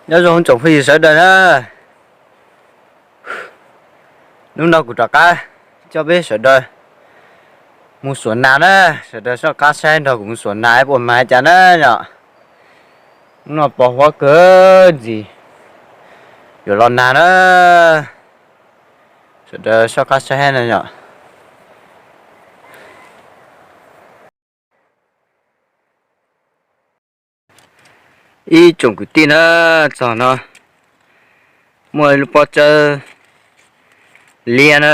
Nyob zoo tsoom phooj ywg sawv daws na, hnub no kuv rov qab coj peb sawv daws mus xuas nas na, sawv daws soj qab saib nrog kuv mus xuas nas puas mag cas na yom. Hnub no pos huab kawg ntxiv, yuav los nag na, sawv daws soj qab saib na yom. Ib tsoom kwv tij na, txog no muaj ib lub pob tsawb liab na,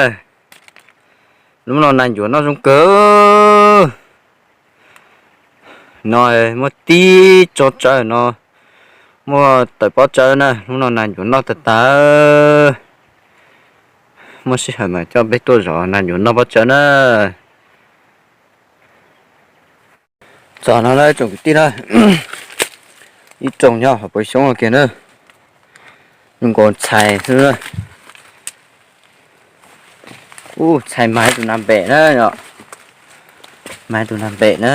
lub no nas ncuav noj zoo kawg. No muaj tib tsob tsawb no, muaj tawm pob tsawb na, lub no nas ncuav noj tag tag. Muaj sij hawm mas coj peb tuaj zov nas ncuav noj pob tsawb na. Txog no na tsoom kwv tij na, ib rooj nyob hauv paus xyoob kiag na, zoo nkaus txhais xwb na. Ub, txhais mas ib tus nas npem na yom, mas ib tus nas npem na,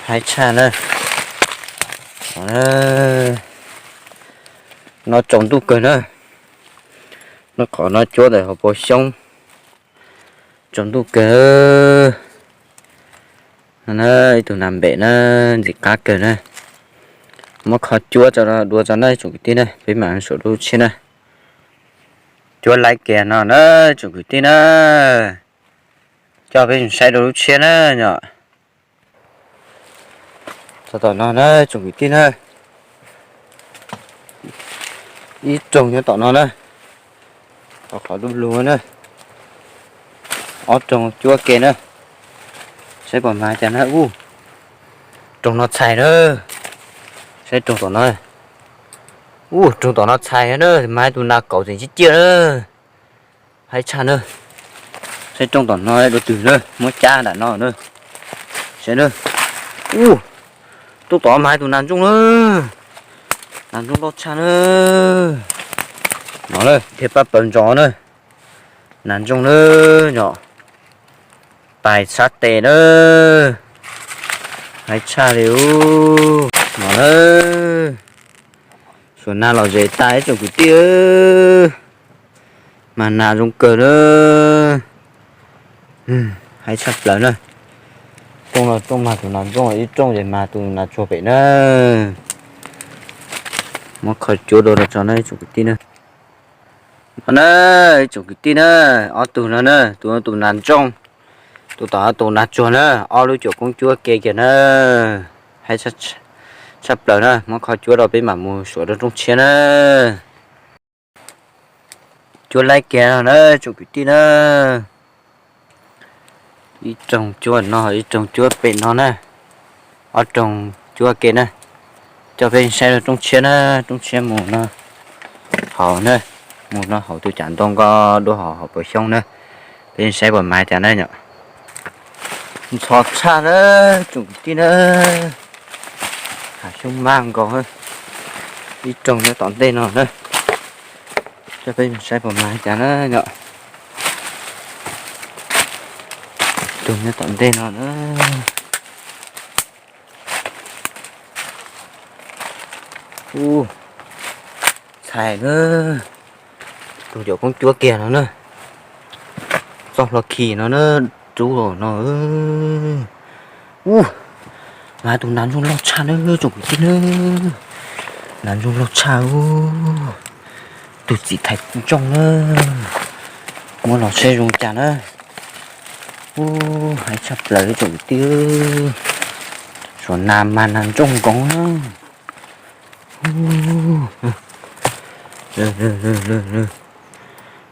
haib tshaj na. No tsaus ntuj kawg na, no qhov no cuab ntawm hauv paus xyoob, tsaus ntuj kawg. Ib tug nas npem na, ntxim qab kawg na. Muab kho cuab tso dua tso na tsoom kwv tij na, peb mam suam dua lub tshiab na. Cuab laib kiag no na tsoom kwv tij na, coj peb saib dua lub tshiab na yom. Txog tom no na tsoom kwv tij na, ib rooj nyob tom no na, qhov qhov lub lug na, ob rooj cuab ke na, saib puas mag cas na. Ub, rooj no txhais na, saib rooj tom no. Ub, rooj tom no txhais na, mag tus nas kaum tseem ciaj ciaj na, haib tshaj na. Saib rooj tom no dua twg na, muab cab nram no na. Saib na, ub, rooj tom no mag tus nas ntsooj na, nas ntsooj loj tshaj na. No na, dhia paj plaws ntsos na, nas ntsooj na, yog pais sab tes na, haib tshaj li ub. No na, suav nas lom zem tas ib tsoom kwv tij, mas nas zoo kawg na, haib tshaj plaws na. Rooj no rooj mag tus nas ntsooj, ib rooj ces mag tus nas tsuag pem na. Muab kho cuab dua los tso na ib tsoom kwv tij na. No na, ib tsoom kwv tij na, ob tug no na, tus tus nas ntsooj, tus tom tus nas tsuag na, ob lub cuam koob cuab ke kiag na, haib tshaj plaws na. Muab kho cuab rau peb mam mus suav rau rooj tshiab na. Cuab laib kiag no na tsoom kwv tij na. Ib rooj cuab no, ib rooj cuab pem no na, ob rooj cuab ke na. Coj peb saib rau rooj tshiab na, rooj tshiab mus no hauv na, mus no hauv tus cav ntoo nkoj dua hauv paus xyoob na, peb saib puas mag cas na yom. Ntxhov tshaj na tsoom kwv tij na, hav xyoob maj nkaus. Ib rooj nyob tom ntej no na, coj peb saib puas mag cas na yom. Rooj nyob tom ntej no na. Ub, txhais na, tus cuam koob cuab kiag no na, txoj hlua khi no na, rub los no. Ub, mas tus nas ntsooj loj tshaj na tsoom kwv tij na, nas ntsooj loj tshaj. Tus txiv thais ntsooj na, muab los saib zoo cas na. Ub, haib tshaj plaws tsoom kwv tij, suav nas mas nas ntsooj nkoos na.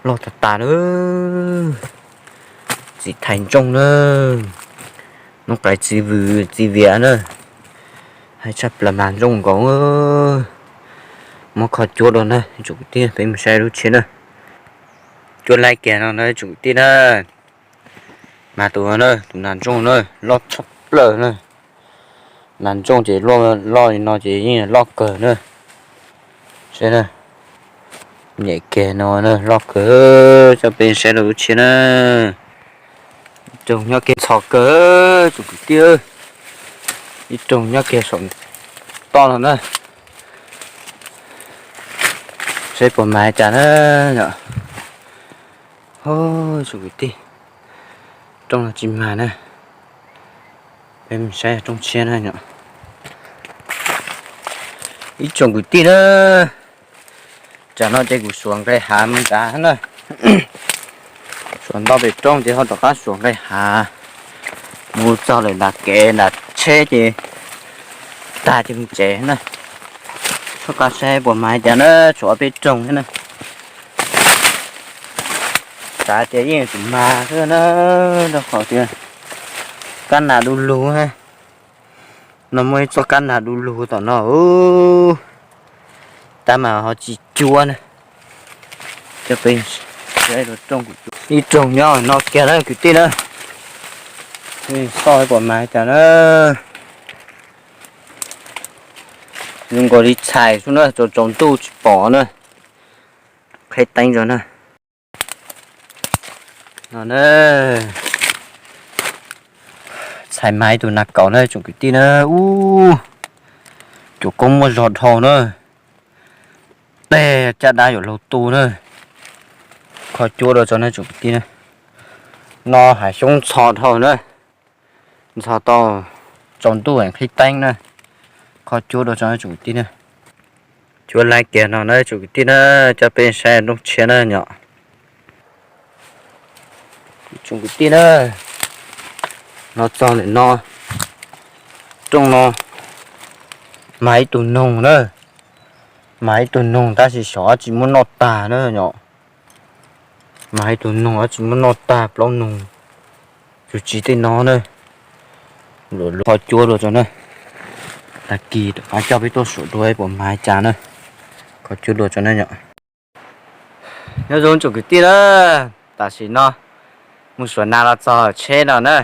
Loj tag tas na, txiv thais ntsooj na, noob qais txiv vwm txiv viam na, haib tshaj plaws mas ntsooj nkoos. Muab kho cuab dua na tsoom kwv tij, peb mus saib lub tshiab na. Cuab laib kiag no na tsoom kwv tij na. Mas tus na, tus nas ntsooj na, loj tshaj plaws na. Nas ntsooj ces loj li no ces yeej loj kawg na. Saib na, nyem kiag no na, loj kawg. Coj peb saib rau lub tshiab na. Ib rooj nyob kiag txhos kawg tsoom kwv tij, ib rooj nyob kiag saum toj no na. Peb puas mag cas na yom? Tsoom kwv tij, rooj no tsis mag na. Peb mus saib rooj tshiab na yom. Ib tsoom kwv tij na, tsam no ces kuv suav nqe hav mus nrad na. Suav nto pem rooj ces ho rov qab suav nqe hav mus txog lawm nram kev nram tsheb ces tag ces mus tsev na. Soj qab saib puas mag cas na, tshuav ob peb rooj thiab na. Xav tias yeej tsis mag xwb na, rau qhov tias kab nas du lug. No muaj ib txoj kab nas du lug tom no, tab mas ho tsis cuab na. Ib rooj nyob no kiag na kwv tij na. Xauj puas mag cas na. Zoo nkaus li txhais xwb na, tsaus tsaus ntuj tsis pom na. Qheb teeb tso na. No na, txhais mag ib tug nas kaus na tsoom kwv tij na. Ub, cuam koob muaj zog dhau na. Tej caj dab yuav laug tu na. Kho cuab dua tso na tsoom kwv tij na. No hav xyoob ntxhov dhau na. Ntxhov tau tsaus ntuj qhib teeb na. Kho cuab dua tso na tsoom kwv tij na. Cuab laib kiag no na tsoom kwv tij na, coj peb saib rooj tshiab na yom. Tsoom kwv tij na, no txog ntawm no, rooj no mag ib tug noog na, mag ib tug noog tab sis xyov tsis muab noj tag na yom. Mag ib tug noog tsis muab noj tag, plaub noog tsuj tsis tej no na. Luam luam kho cuab dua tso na, tag kis rov qab coj peb tuaj suav dua puas mag cas na. Kho cuab dua tso na yom. Nyob zoo tsoom kwv tij na, tam sim no mus suav nas los txog tsheb no na,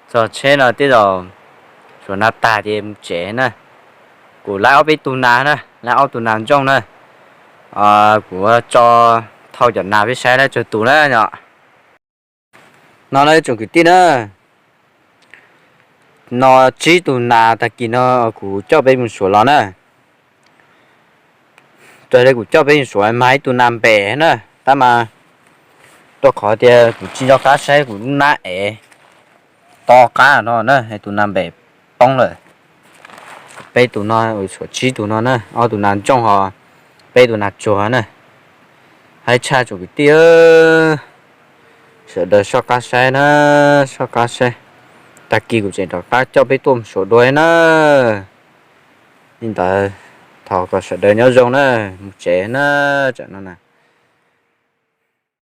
txog tsheb no tej zaum suav nas tag ces mus tsev na. Kuv laib ob peb tug nas na, laib ob tug nas ntsooj na, kuv tso thauj cov nas peb saib laib tsawg tus na yom. No na tsoom kwv tij na, no tsib tus nas tag kis no kuv coj peb mus suav los na. Raws li kuv coj peb mus suav mas ib tug nas npem na, tab mas rau qhov tias kuv tsis nco qab saib kuv lub nab ev to qab no na, tus nas npem poob lawm. Peb tus no, suav tsib tus no na, ob tus nas ntsooj ho peb tus nas tsuag na. Haib tshaj tsoom kwv tij, sawv daws soj qab saib na, soj qab saib. Tag kis kuv tseem rov qab coj peb tuaj mus suav dua na. Li ntawd, thov kom sawv daws nyob zoo na, mus tsev na, tam no na.